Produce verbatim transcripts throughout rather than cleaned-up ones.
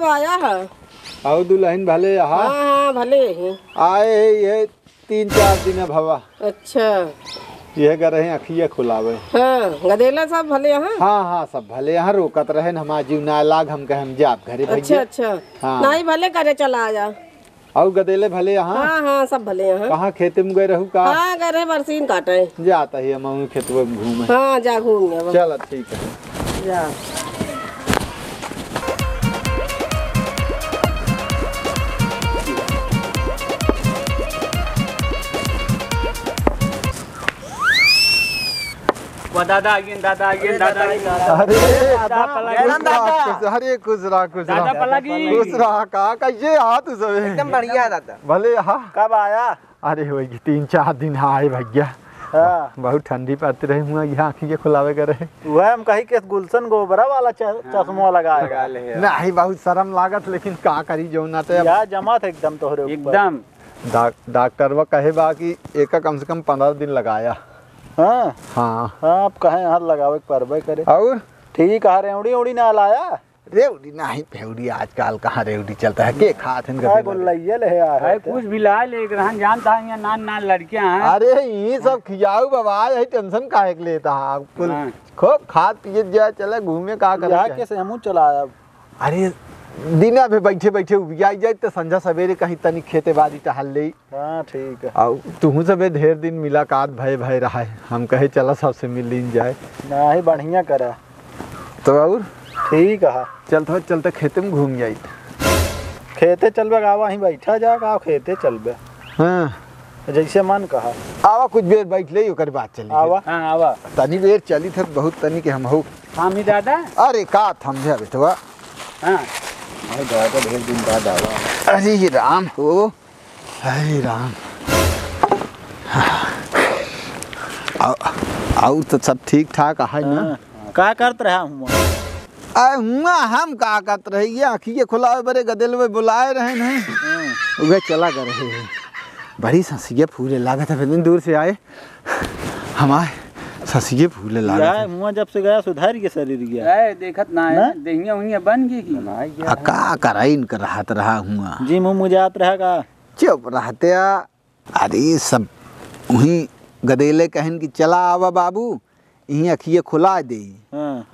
आया है। अउ दुलहिन भले अहा? हाँ, हाँ, भले ही। आए है ये तीन चार दिन अब हवा। अच्छा। यह गए रहे अखिया खुलावे। हाँ, गदेला सब भले अहा? हाँ, हाँ, सब भले अहा। रोकत रहेन, हमार जीव ना लाग, हम कहे हम जाब घरे अच्छा, भइया। अच्छा। हाँ। नाहीं, भले करे चला आया। अउ गदेले भले अहा? हाँ, हाँ, सब भले अहा। कहाँ खेते में गए रहू का? हाँ, गए रहे बरसीन काटे। जात ही हम खेतवे में घूमे। हाँ, जा घूम ले अब। चल, ठीक है। जा। वो दादा आ गए, दादा आ गए, दादा आ गए। अरे दादा, दादा, पलगी। खुश रहा, खुश, अरे खुश रहा, खुश दादा रहा। पलगी। खुश रहा, का, कैसे अहा तू सब? एकदम बढ़िया दादा। भले अहा। कब आया? अरे वही तीन चार दिन आए भइया। हाँ। बहुत ठंडी पड़त रहे हुआ, यहाँ अखिया खुलावे करे। वह हम कही कि गुलशन गोबरा वाला च-, हाँ। चश्मा लगाए। लगा ले यार। नहीं, बहुत शर्म लागत, लेकिन का करी, जो ना तो अब यार जमा था एकदम तोहरे ऊपर। एकदम। डाक-, डॉक्टरवा कहे बा कि एका कम से कम पन्द्रह दिन लगाया। हाँ। हाँ। हाँ, अब कहे यहाँ लगावे के परबे करे। और? ठीक है, रेवड़ी उड़ी ना लाया? रेवड़ी नहीं, फेवड़ी आजकल कहाँ रेवड़ी चलता है, के खात है का कभी बोल लगे? रही है, ले आ अरे है तो। कुछ भी ला ले, एक रहन जानता है, यहाँ नान नान लड़कियाँ हैं। अरे, ये सब खियाऊ बाबा, यही टेंशन काहे के लेता है? कुल हाँ। खूब खात पियत जाए, चले घूमे, का करे यहाँ जाए? कैसे हमहूँ चला आया? अरे, दिना में बैठे बैठे उबियाई जाए, तो संझा सवेरे कहीं तनी खेते बाड़ी टहल ले। हाँ, ठीक है। अउ तुहूँ से भी ढेर दिन मुलाकात भय भय रहा है, हम कहे चला सबसे मिल लीन जाए। नहीं, बढ़िया करा। तो और? ठीक है। चलत हो, चलते खेते में घूम जाइत। खेते चलबे का, वहीं बैठा जा का, खेते चलबे। हाँ। जैसे मन कहा। आवा कुछ देर बैठ ले, ओकर बाद चली। आवा। हाँ, आवा। तनी देर चली थे, बहुत तनी के हम हो। हम ही दादा। अरे का थम जा बेटवा। हाँ। अरे दादा, ढेर दिन बाद आवा। अरे ये राम हो। हरे राम। आउ, आउ तो सब ठीक ठाक है ना? हाँ, का करत रहा हुआ? अरे हुआ हम का करत रहे, ये अखिए खुलावे बरे गदेलवे बुलाए रहे नहीं। हाँ। उहे चला गए रहे हैं। बड़ी ससिया फूले लागत है, फिर दूर से आए। हमार ससिए फूले लागत यार, है। मुआ जब से गया सुधार के शरीर गया। ए, देखत ना है, ना? देहिया उहिया बन गई की? बनाई गया आ, है। का कराई इनका रहत रहा हुआ। जी, मुँह मुजात रहा का? चुप रहते आ। अरे, सब उहीं गदेले कहन कि चला आवा बाबू, इहीं अखिए खुला देई। हाँ।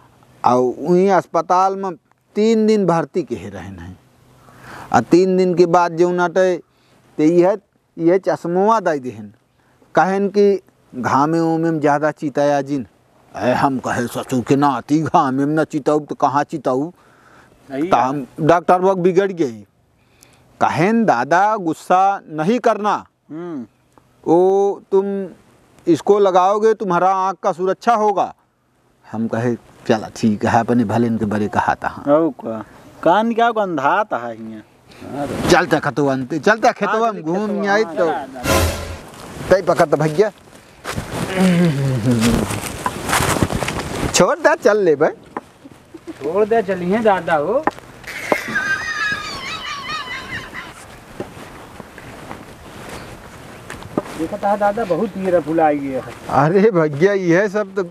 अउ उहीं अस्पताल में तीन दिन भर्ती के रहन है। आ तीन दिन के बाद जौन अटे, ते इहे इहे चश्मवा दइ देहन। कहेन कि घामे ओमे में ज्यादा चिताया जिन। ए, हम कहे, "ससुर के नाती, घामे में न चिताऊ तो कहाँ चिताऊ?" सही त है। हम डॉक्टर बक बिगड़ गई। कहेन, "दादा, गुस्सा नहीं करना। हम्म। वो तुम इसको लगाओगे, तुम्हारा आँख का सुरक्षा होगा।" हम कहे, "चला ठीक है, अपने भले इनके बरे कहा था।" और का? कान क्या गंधात है हियाँ? चलते खेतवा अंते, चलते खेतवा में घूम आई तो। तई पकड़ तो भैया। छोड़ दे, चल ले बे। छोड़ दे, चलिए दादा हो। देखता है दादा, बहुत हीरा फुलाई गया है। अरे भैया, यह सब तो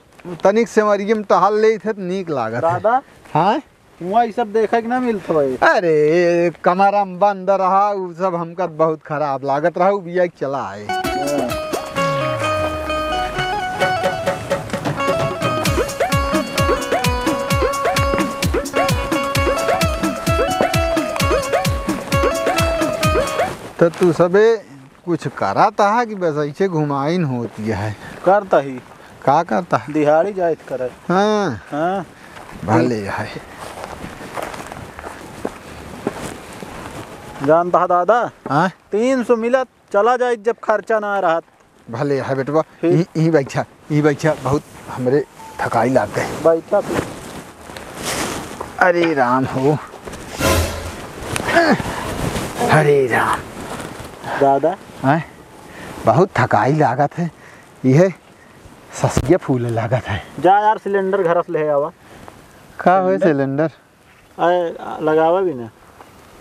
तनिक से मरियम टहल ले थे तो नीक लागत है। दादा, हाँ? हुआँ ई सब देखे के ना मिलत होई। अरे, कमरा में बंद रहा, उ सब हमका बहुत खराब लागत रहा, उ बिया के चला आए। हाँ। तो तू सबे कुछ करत हा कि बस ऐसे घुमाइन होती है? करता ही। का करता है? दिहाड़ी जाइत करे। हाँ। हाँ। भले है। जानता है दादा? हाँ? तीन सौ मिलत, चला जाइत जब खर्चा ना रहत। भले है बेटवा। फिर? यहीं, यहीं बैठा, यहीं बैठा, बहुत हमरे थकाई लाग गए। बैठा फिर। अरे राम हो। अरे राम। दादा? हैं? बहुत थकाई लागत है। यह ससिया फूले लागत है। जा यार, सिलेंडर घर से ले आवा। का होए सिलेंडर? सिलेंडर? अरे, लगावा भी ना।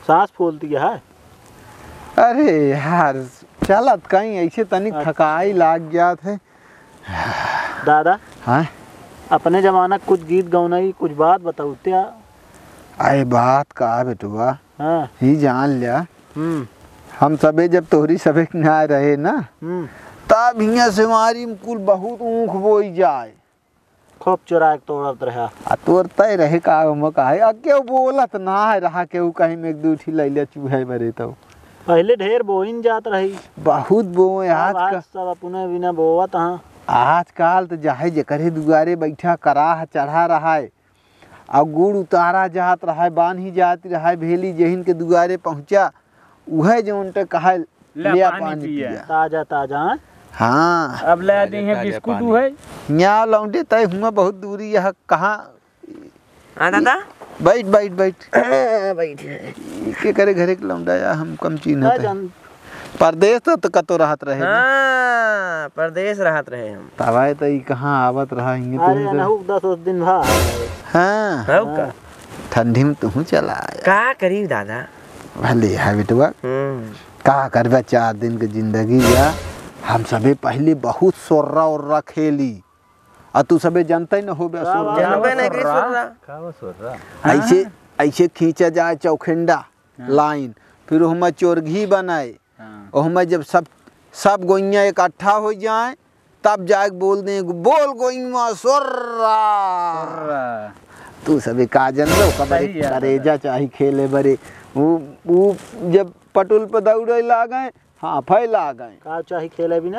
सांस फूलती है। अरे यार, चलत कहीं ऐसे तनिक अच्छा। थकाई लाग जात है। दादा, हाँ? अपने जमाना के कुछ गीत गौनई, कुछ बात बताउते आ। आए बात का बेटवा, हाँ। ही जान ल्या, हम्म। हम सबे जब तोहरी सबे के ना रहे ना, हम्म। तब हियाँ से मारी में कुल बहुत ऊख बोई जाए। खूब चोराए के तोड़त रहा। आ तोड़ते रहे का, ओमे का है? आ केहू बोलत ना है रहा, केहू कहीं में एक दू ठी लैले चूहे बरे तो। पहिले ढेर बोइन जात रही। बहुत बोए, अब आज आज का सब अपने बिना बोवत हाँ। आजकल तो जाहे जेकरे दुआरे बैठा कराह चढ़ा रहा है, आ गुड़ उतारा जात रहा है, बान्ही जात रहा है, भेली जेहिन के दुआरे पहुँचा, उहे जौन ते कहे, ले "ले आ पानी पानी पिया।" पिया। ताजा, ताजा, हाँ? हाँ। अब ले ताजा, दी हैं ताजा बिस्कुट पानी। उहे। न्या लौंडे तय हुआ बहुत दूरी यह कहाँ? हाँ, दादा? बैठ, बैठ, बैठ। हाँ, बैठ। के करे घरे के लौंडा या हम कम चीन्हत का है। जान? परदेस तो, तो कतो रहत रहे ना। हाँ, परदेस रहत रहे हम। तब आए तो ई कहाँ आवत रहा, हिंगे अरे, तुम तो अनहुक दस उस दिन भा। हाँ। हौ का? हाँ। ठंडी में तुहूँ चला आया। का करी दादा? भले है बेटवा। हम्म। का करबे, चार दिन के जिंदगी या। हम सबे पहले बहुत सोर्रा ओर्रा खेली। आ तू सबे जानते न होबे का सोर्रा। बा? जानबे नहीं करी सोर्रा। सोर्रा। का बा सोर्रा? ऐसे, हाँ। ऐसे खींचा जाए चौखंडा हाँ। लाइन, फिर ओहमा चोरघी बनाए, हाँ। ओहमा जब सब, सब गोइयाँ इकट्ठा हो जाए, तब जाके बोल दे, "बोल गोइयाँ सोर्रा।" सोर्रा। तू सबे का जानबे, ओका बरे सही है, करेजा दादा। चाही खेले बरे। उ, उ जब पटुल पे दौड़े लागे, हाँ, फैला गए। का चाही खेले बिना?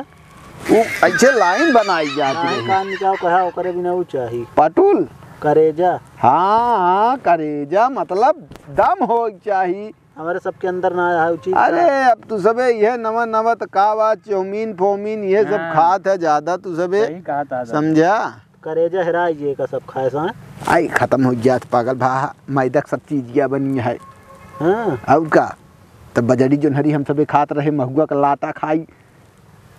उ ऐसे लाइन बनाई जात नाहीं, रही। कान निकाल कहा, ओकरे बिना उ चाही। पटुल? करेजा। हाँ, हाँ, करेजा, मतलब दम हो चाही। हमरे सबके अंदर ना आया है उ चीज अरे, का। अब तू सबे यह नवा नवा त का बात, चाउमीन, फोमीन, ये सब हाँ। खात है ज्यादा तू सबे। सही कहा था दादा। समझा? करेजा हेराई जे का सब खाए सा। आई, खत्म हो जात पागल भा, मैदा के सब चीज क्या बनी है। हाँ। और का? तब बजड़ी जोन हरी हम सबे खात रहे, महुआ का लाटा खाई,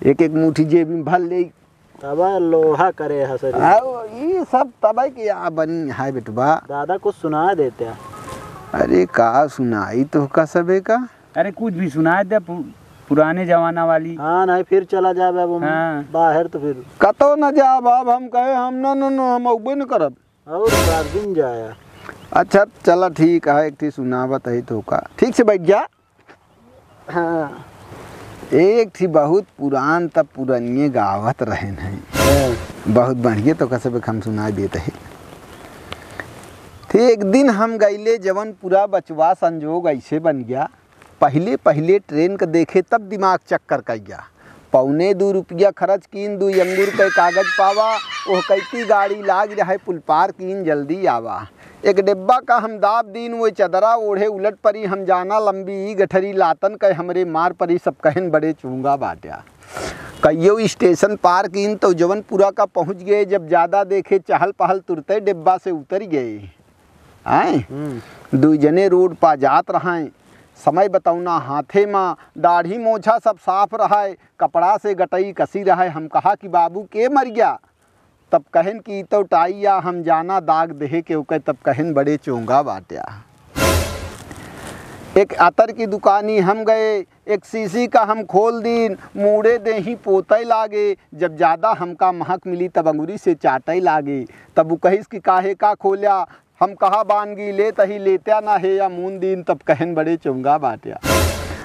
एक एक मुट्ठी जेब में भर ले। तब लोहा करे है शरीर। आओ, ई सब तबे के आ बनी है बेटवा। दादा कुछ सुना देते हैं। अरे का सुनाई तो का सबे का? अरे कुछ भी सुना दे, पु-, पुराने जमाना वाली। हाँ, नहीं फिर चला जाबे अब हम हाँ। बाहर तो फिर। कतो न जाब, अब हम कहे हम न, न, न, हम अउबे न करब। और गार्जियन जाया। अच्छा, चला ठीक है, एक ठी सुनावत है तो का। ठीक से बैठ जा। हाँ। एक ठी बहुत पुरान तब पुरनिये गावत रहन है। हाँ। बहुत बढ़िया तो का सबे हम सुनाई देत है। थे एक दिन हम गईले जवन पूरा बचवा संजोग ऐसे बन गया। पहिले पहिले ट्रेन क देखे तब दिमाग चक्कर कइया। पौने दू रुपया खरच कीन, दुइ अंगुर कै कागज पावा, ओह कैती गाड़ी लाग रहे, पुल पार कीन जल्दी आवा। एक डिब्बा का हम दाब दीन, वो चदरा ओढ़े उलट परी, हम जाना लंबी ई गठरी, लातन कै हमरे मार परी, सब कहन बड़े चूंगा बाट्या। कइयो स्टेशन पार कीन तौ जवनपुरा का पहुँच गए, जब ज्यादा देखे चहल पहल तुरते डिब्बा से उतर गए। आए? हम्म। दुइ जने रोड पा जात रहाएँ। समय बतौना हाथे मा, दाढ़ी मोछा सब साफ रहाए, कपड़ा से गटई कसी रहाए। हम कहा कि बाबू के मर गया? तब कहन कि ई तौ टाई या हम जाना दाग देहे के ओके, तब कहन बड़े चोंगा बाट्या। एक अतर की दुकानी हम गए, एक सीसी का हम खोल दीन, मूड़े देही पोतै लागे, जब ज्यादा हमका महक मिली तब अंगुरी से चाटै लागे। तब उ कहिस कि काहे का खोल्या, हम कहा बानगी लेत ही लेत्या ना हे या मून दीन, तब कहन बड़े चोंगा बाट्या।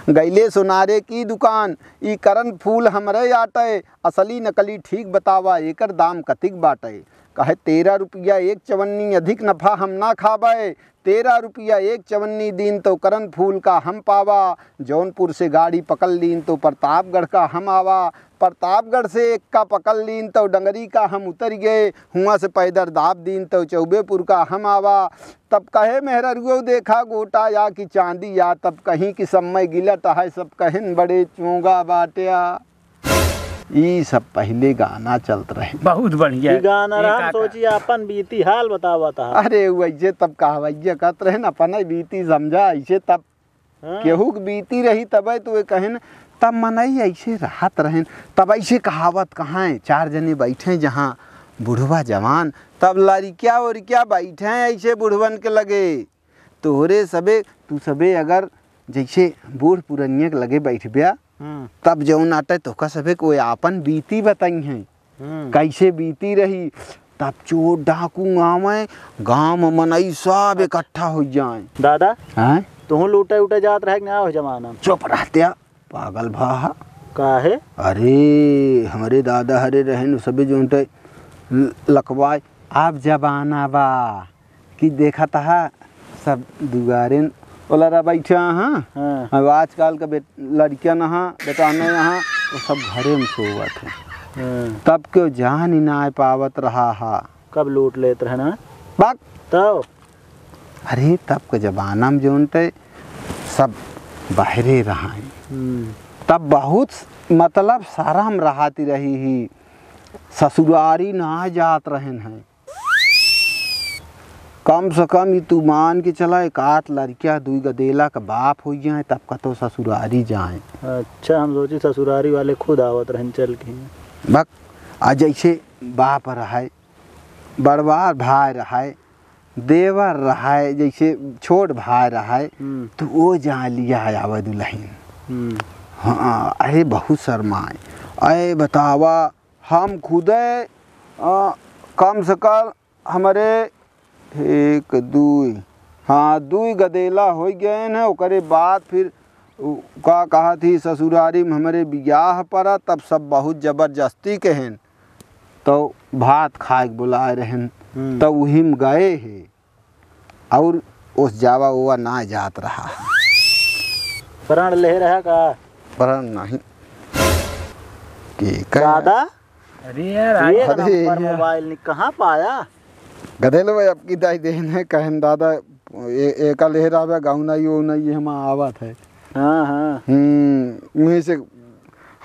गईले सोनारे की दुकान, ई करन फूल हमरे आटै, असली नकली ठीक बतावा, एकर दाम कतिक बाटै? कहे, "तेरह रुपया एक चवन्नी, अधिक नफा हम ना खाबै।" तेरह रुपया एक चवन्नी दीन तौ करन फूल का हम पावा, जौनपुर से गाड़ी पकड़ लीन तौ प्रतापगढ़ का हम आवा, प्रतापगढ़ से एक्का पकड़ लीन तौ डंगरी का हम उतर गए, हुआं से पैदर दाब दीन तौ चौबेपुर का हम आवा। तब कहे मेहररुओ देखा गोटा या कि चांदी या, तब कहीं कि समय गिलट है, सब कहन बड़े चोंगा बाट्या। ई सब पहिले गाना चलत रहे। बहुत बढ़िया। ई गाना रहा, हम सोची आपन बीती हाल बतावत हा। अरे वैसे तब कहवैया कहत रहे न, अपने बीती समझा, ऐसे तब हाँ। केहू के बीती रही तबे तो वे कहन, तब मनई ऐसे रहत रहन, तब ऐसे कहावत कहाँ है, चार जने बैठे जहाँ बुढ़वा जवान, तब लड़किया ओरिकिया बैठे ऐसे बुढ़वन के लगे। तोहरे सबे, तू सबे अगर जैसे बूढ़ पुरनिया के लगे बैठब्या, हम्म। तब जौन आटे तोहका सबे कोई आपन बीती बताई हैं। हम्म। कैसे बीती रही, तब चोर डाकू आवैं, गाँव में मनई सब इकट्ठा होइ जाएँ। दादा, हैं? तुहूँ लूटे उटे जात रहे कि ना हो जमाना में? चुप रहत्या, पागल भा हा। काहे? अरे, हमरे दादा हरे रहेन, उ सबे जौन ते ल-, लकवाए। अब जमाना बा कि देखत हा, सब दुआरेन ओलरा बैठा हा। हाँ। अब आजकल का बेट-, लड़कियन हा, बेटाने हा, वो सब घरे में सोवत है। हाँ। तब केउ जान ही ना पावत रहा हा। कब लूट लेत रहे ना? बाक। तब? अरे, तब के जमाना में जौन ते सब बहरे रहा है। हम्म। तब बहुत, मतलब, शरम रहती रही ही, ससुरारी ना जात रहेन है। कम से कम ई तू मान के चला, एक आठ लड़किया, दुई गदेला का बाप होइ जाए, तब कतो ससुरारी जाए। अच्छा, हम सोची ससुरारी वाले खुद आवत रहन चल के। बक, आ जैसे बाप रहे, बड़वार भाई रहे, देवर रहे, जैसे छोट भाई रहे, हम्म। तो वो जा लिया आवे दुल्हन। हम्म। हाँ, अरे बहुत शर्माए। अरे बतावा, हम खुदे, अ, कम से कम हमरे एक, दुई, हाँ, दुई गदेला होइ गएन है, ओकरे बाद फिर उ का कहत ही, ससुरारी में हमरे बियाह पड़ा, तब सब बहुत जबरदस्ती कहेन, तो भात खाए के बुलाए रहेन, हम्म। तो उही में गए है। और ओस जावा ओवा ना जात रहा। प्रण ले रहा का? प्रण नहीं। के कहे? दादा? अरे यार, ये अरे नंबर यार। मोबाइल नहीं, कहाँ पाया? गधेलो भाई, अब की दाई देन है, कहन दादा, ए-, एका ले रहा बा, गाँव नहीं, वो नहीं, ये हम आवत है। हाँ, हाँ। हम्म, वहीं से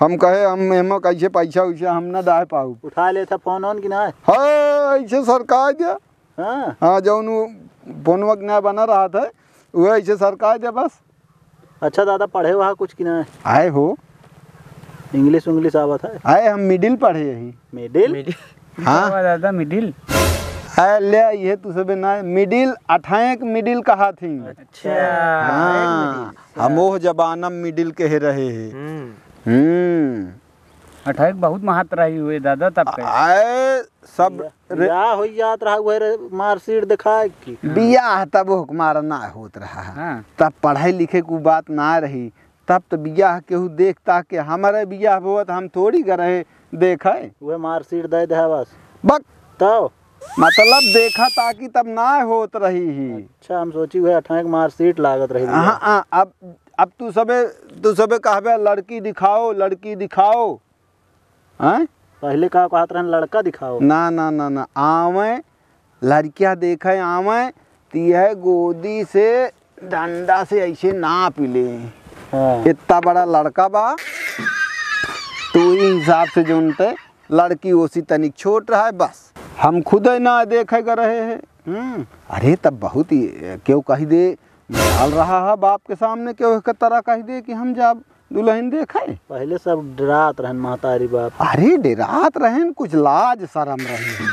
हम कहे, हम एमा कैसे पैसा वैसा हम ना दाए पाऊ। उठा लेत है फोन ओन कि ना? हाँ, ऐसे सरका दिया। हाँ। हाँ, जौन उ फोनवा के ना बना रहत है, उहे ऐसे सरका दे बस। अच्छा दादा, पढ़े वहा कुछ कि ना? आए हो। English उंग्लिश आवत है? आए, हम middle पढ़े यही। Middle? Middle? हाँ। का बा दादा, middle? आए, ले, ये तू सबे ना, middle, अठाएक middle कहा थी। अच्छा। हाँ, अठाएक middle। हम ओह जमाना में middle कहे रहे हैं। हम्म। हम्म। अठाएक बहुत महत्व रही हुए दादा तब के। आए, सब रे- बियाह होइ जात रहा, उहे रे मार्कशीट दिखाए की। बियाह तब ओह मारा ना होत रहा। हाँ। तब पढ़े लिखे की बात ना रही, तब तो बियाह केहू देख ताक के, हमरे बियाह होत हम थोड़ी गए रहे देखे। उहे मार्कशीट दे दे बस। बक। तब? मतलब देखा ताक तब ना होत रही ही। अच्छा, हम सोची उहे अठाएक मार्कशीट लागत रही। हाँ, हाँ, अब, अब तू सबे, तू सबे कहबे लड़की दिखाओ, लड़की दिखाओ। हैं? पहिले का कहत रहन, लड़का दिखाओ? ना, ना, ना, ना। आवे, लड़किया देखे आवे, त यह गोदी से डंडा से ऐसे नाप ले। हाँ। इतना बड़ा लड़का बा, तो वही हिसाब से जौन ते लड़की ओसी तनिक छोट रहा है, बस। हम खुदे ना देखे क रहे हैं। हम्म। अरे, तब बहुत ही, केहू कहि दे, मजाल रहा है बाप के सामने, केहू एक तरह कहि दे कि हम जाब दुल्हन देखे। पहिले सब डेरात रहन महतारी बाप। अरे, डेरात रहन, कुछ लाज शरम रहे हैं,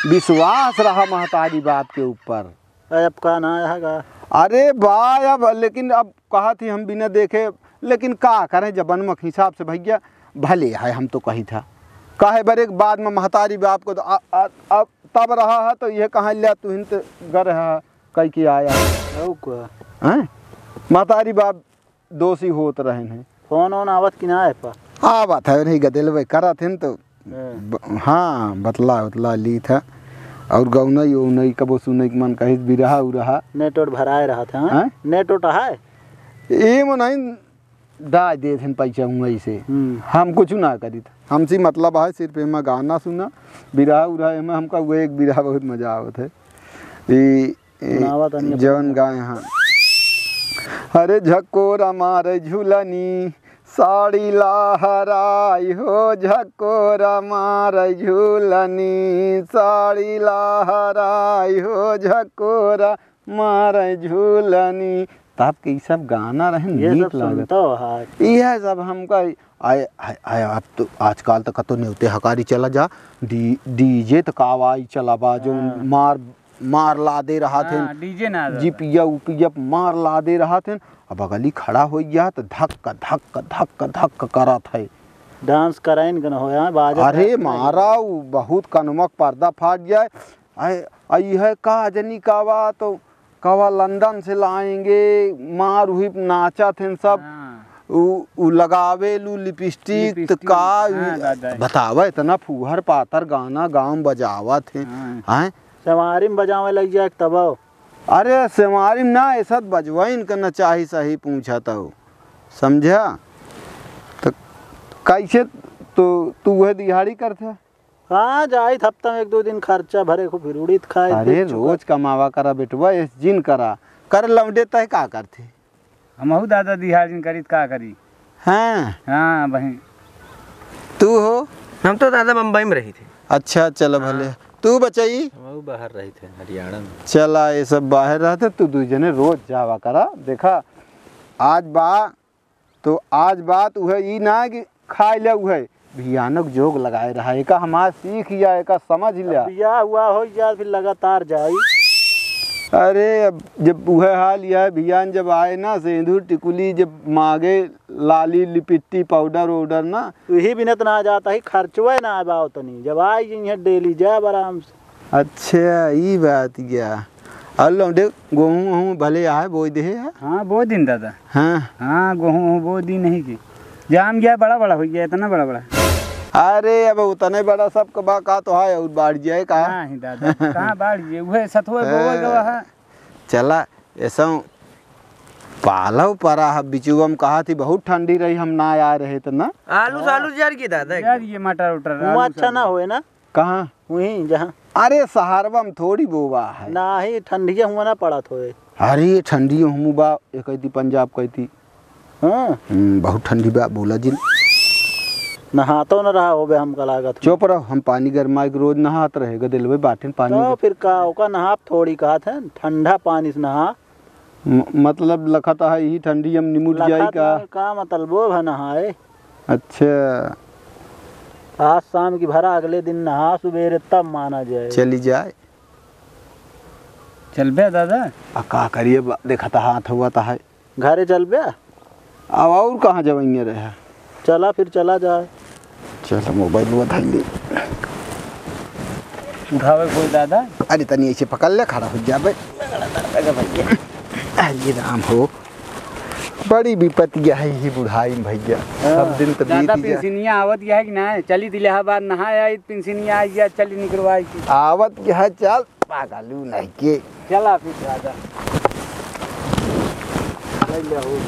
विश्वास रहा महतारी बाप के ऊपर। अरे, अब का ना आया का? अरे बा, अब, लेकिन अब कहा थी हम बिना देखे, लेकिन का करें, जबनवा के हिसाब से भैया भले है, हम तो कही था। काहे बरे के बाद में महतारी बाप को तो आ, आ, आ, तब रहा है, तो ये कहाँ लिया तू हिंत गर है, कह के आया है। और का? हैं? महतारी बाप दोषी होत रहन हैं। फोन ओन आवत कि ना है पा? आवत है, नहीं गदेलवे करत हैं तो हाँ। ब-, हाँ, बतला उतला ली था। और गौनई उनई कबो सुनई के मन कहित बिरहा उरहा। नेट ओट भराए रहा था, हाँ? हाँ? नेट ओट है? ए मो नहीं, डाल देत हन पैसा हुआं से। हम्म। हम कुछ ना करित। हमसे मतलब है सिर्फ एमा गाना सुना, बिरहा उरहा एमा हमका वो एक बिरहा बहुत मजा आवत है। ई, ई सुनावा तनी अपने। जौन गाए हैं। अरे झकोरा मारे झूलनी, साड़ी लहराई हो, झकोरा मारे झूलनी, साड़ी लहराई हो, झकोरा मारे झूलनी। तब के ई सब गाना रहे, ये नीक सब लागत। सुनता हो, हाँ। इहे सब हमका आए, आए, आए, अब तो आजकल तो कतो नेवते हकारी चला जा, डी-, डीजे तो कावाई चला बा, जो हाँ। मार, मार लादे रहा थे। हाँ, डीजे ना जी दादा। पिया, उ पिया, मार लादे रहा थे। अब अगली खड़ा हो गया तो धक, धक, धक, धक करत है। डांस कराइन के न होया, बाजा अरे बाजा मारा, उ बहुत कनवा क पर्दा फाट जाए। आए, आ इहे का जनी का बा, तो कवा लंदन से लाएंगे, मार उही नाचत हैं सब। हाँ। उ, उ लगावे लू लिपस्टिक, तो लिपस्टिक, का हाँ, उ-, दादा। बतावा, इतना फूहर पातर गाना गाँव बजावत हैं। हाँ। हैं? सेवारी में बजावे लग जाए तब। अरे सेवारी में ना, ऐसा बजवाइन के न चाही, सही पूछा तो, समझा? तो कैसे तो तू वह दिहाड़ी करते? हाँ, जाइत हफ्ता में एक दो दिन खर्चा भरे को फिर उड़ीत खाए, अरे, फिर चुका। रोज कमावा करा बेटवा, ऐस जिन करा। कर लौंडे तय का करते? हमहू दादा दिहाड़िन करीत का करी? हाँ। हाँ, बहिन। तू हो? हम तो दादा बम्बई में रही थे। अच्छा, चलो हाँ। भले। तू बचई? हमहू बाहर रही थे, हरियाणा में। चला, ये सब बाहर रहते, तू दू जने रोज जावा करा। देखा, आज बा तो आज बात उहे ई ना कि खाए ले उहे, भियानक जोग लगाए रहा, एका हमार सीख या एका समझ लिया। बियाह हुआ हो या फिर लगातार जाई। अरे अब जब उहे हाल या भियान जब आए ना, सेंदूर टिकुली जब मांगे, लाली लिपिट्टी पाउडर वाउडर ना, वही बिनत ना जाता ही, खर्चवे ना आवा उतनी। जब आई जइहे डेली जाए आराम से। अच्छा, ई बात या। और लौंडे, गोहूँ वहूँ भले आहे, बोई देहे है? हाँ, बोई दिन दादा। हाँ। हाँ, गोहूँ वहूँ बोई दिन नहीं की। जाम गया, बड़ा बड़ा हो गया, इतना बड़ा बड़ा। अरे, अब उतने बड़ा सबके बा का तो है, और बाढ़ जाए का? नहीं दादा, कहाँ बाढ़ जाए? उहे सतुए बोए गवा है। चला, ऐसा पालव परा है, बिचुआ में कहा थी बहुत ठंडी रही, हम ना आए रहे तो ना। आलू सालू जर गए दादा। जर गए मटर उटर, हुआँ आलू अच्छा सालू। ना होए ना? कहाँ? वहीं जहाँ। अरे, सहारवा में थोड़ी बोवा है। नाही, ठंडिया हुआँ ना पड़त होए। अरे, ठंडिया हुआँ बा, एक कहती पंजाब कहती। हाँ। हम्म, बहुत ठंडी बा, बोला जिन। नहातो न रहा होबे, हमका लागत। चुप रहो, हम पानी गरमाए के रोज नहात रहे, गदेलवे बाटिन पानी तो ग- फिर का, ओका नहाप थोड़ी कहत है, ठंडा पानी से नहा। म-, मतलब लखत है, यही ठंडी हम निमुट जाई लखत का? है, का मतलब वो है नहाए? अच्छा। आज शाम की भरा, अगले दिन नहा सुबेरे, तब माना जाए। चली जाए। चलबे दादा? आ का करिए, ब-, देखत हाथ हुआ ता है। घरे चलबे? अब और कहाँ जवइया रहे? चला फिर, चला जाए। चल, मोबाइल वो धइले। उठावे कोई दादा? अरे, तनी ऐसे पकड़ ले, खड़ा हो जाबे। अरे राम हो, बड़ी विपत्ति है ही बुढ़ाई में भैया। हाँ। सब दिन तो दादा, बीत गया। पेंशनिया आवत गया है कि ना? चली इलाहाबाद नहाए आई, पेंशनिया आई गया, चली निकलवाई की। आवत गया है, चल। पागलू नहीं के। चला फिर दादा। ले ले हो।